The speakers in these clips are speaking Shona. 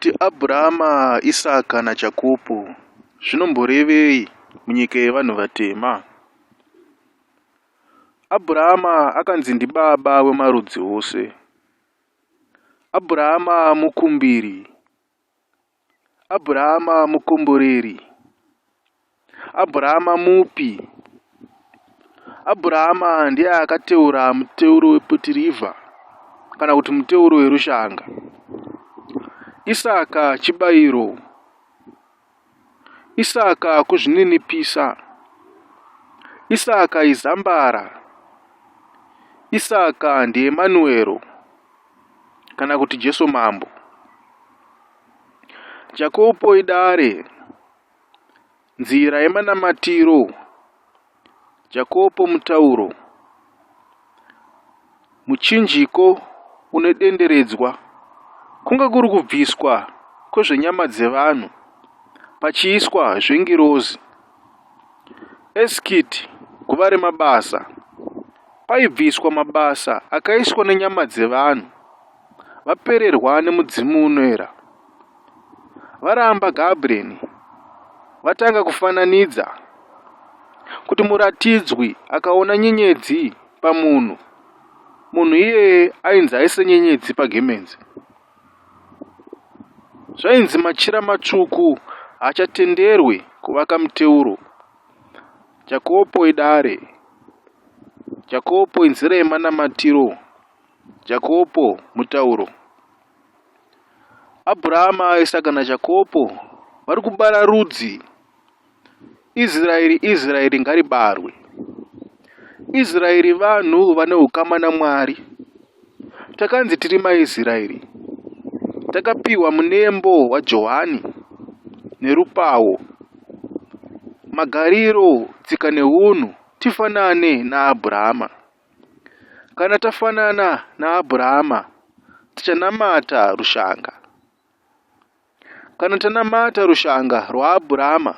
Kuti Abhurahama, Isaka naJakopo zvinomborevei munyika yevanhu vatema? Abhurahama akanzi ndibaba wemarudzi ose. Abhurahama mukumbiri. Abhurahama mukomboreri. Abhurahama mupi. Abhurahama ndiye akateura muteuro wePotirivha kana kuti muteuro werushanga. Isaka chibayiro. Isaka kuzvininipisa. Isaka izambara. Isaka ndiEmanuero kana kuti Jesu Mambo. Jakopo idare. Nzira yemanamatiro. Jakopo mutauro. Muchinjiko une denderedzwa. Kunge kuri kubviswa kwezvenyama dzevanhu pachiiswa zvengirozi. Eskiti guva remabasa. Paibviswa mabasa akaiswa nenyama dzevanhu vapererwa nemudzimu unoera. Varamba Gabriel vatanga kufananidza kuti muratidzwi akaona nyenyedzi pamunhu, munhu iyeye ainzi aise nyenyedzi pagemenzi. Zvainzi machira matsvuku haachatenderwi kuvaka muteuro. Jakopo idare. Jakopo inzira yemanamatiro. Jakopo mutauro. Abhurahama, Isaka naJakopo vari kubara rudzi. Israeri, Israeri ngaribarwe. Israeri vanhu vane ukama naMwari. Takanzi tiri maIsraeri. Takapiwa munembo waJohani nerupawo. Magariro, tsika neunhu tifanane naAbhurahama. Kana tafanana naAbhurahama, tichanamata rushanga. Kana tanamata rushanga rwaAbhurahama,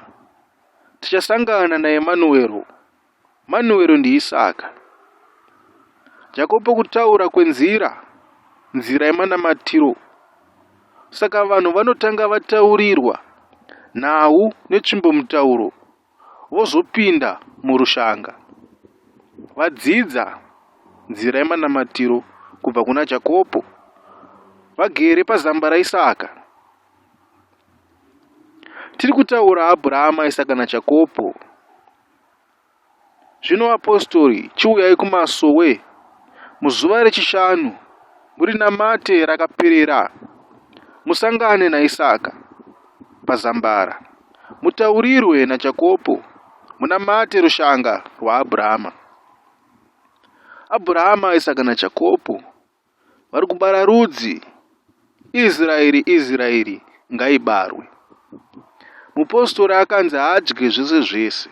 tichasangana naEmanuero. Manuero ndiIsaka. Jakobo kutaura kwenzira, nzira yemanamatiro. Saka vanhu vanotanga vataurirwa nhau netsvimbomutauro vozopinda murushanga. Vadzidza nzira yemanamatiro kubva kuna Jakobo vagere pazamba raIsaka. Tiri kutaura Abrahama, Isaka naJakobo. Zvino vapostori chiuyai kumasowe muzuva rechishanu murinamate rakaperera musangane naIsaka pazambara mutaurirwe naJakobo munamate rushanga rwaAbrahama. Abrahama, Isaka naJakobo vari kubara rudzi Israeri Israeri ngaibarwe. Mupostori akanzi haadye zvese zvese.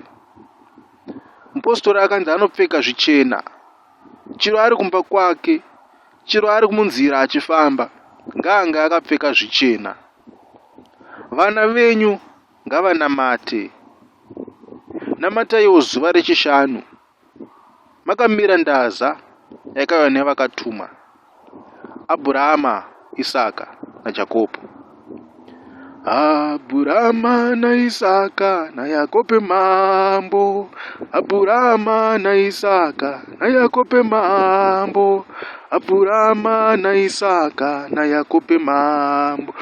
Mupostori akanzi anopfeka zvichena. Chiro ari kumba kwake, chiro ari munzira achifamba, ngaange akapfeka zvichena. Vana venyu ngavanamate. Namataiwo zuva rechishanu. Makamira ndaza yakauya nevakatumwa, Abhurahama, Isaka naJakobho. Abhurahama naIsaka naYakobe mambo, Abhurahama naIsaka naYakobe mambo, Abhurahama naIsaka naYakobe mambo.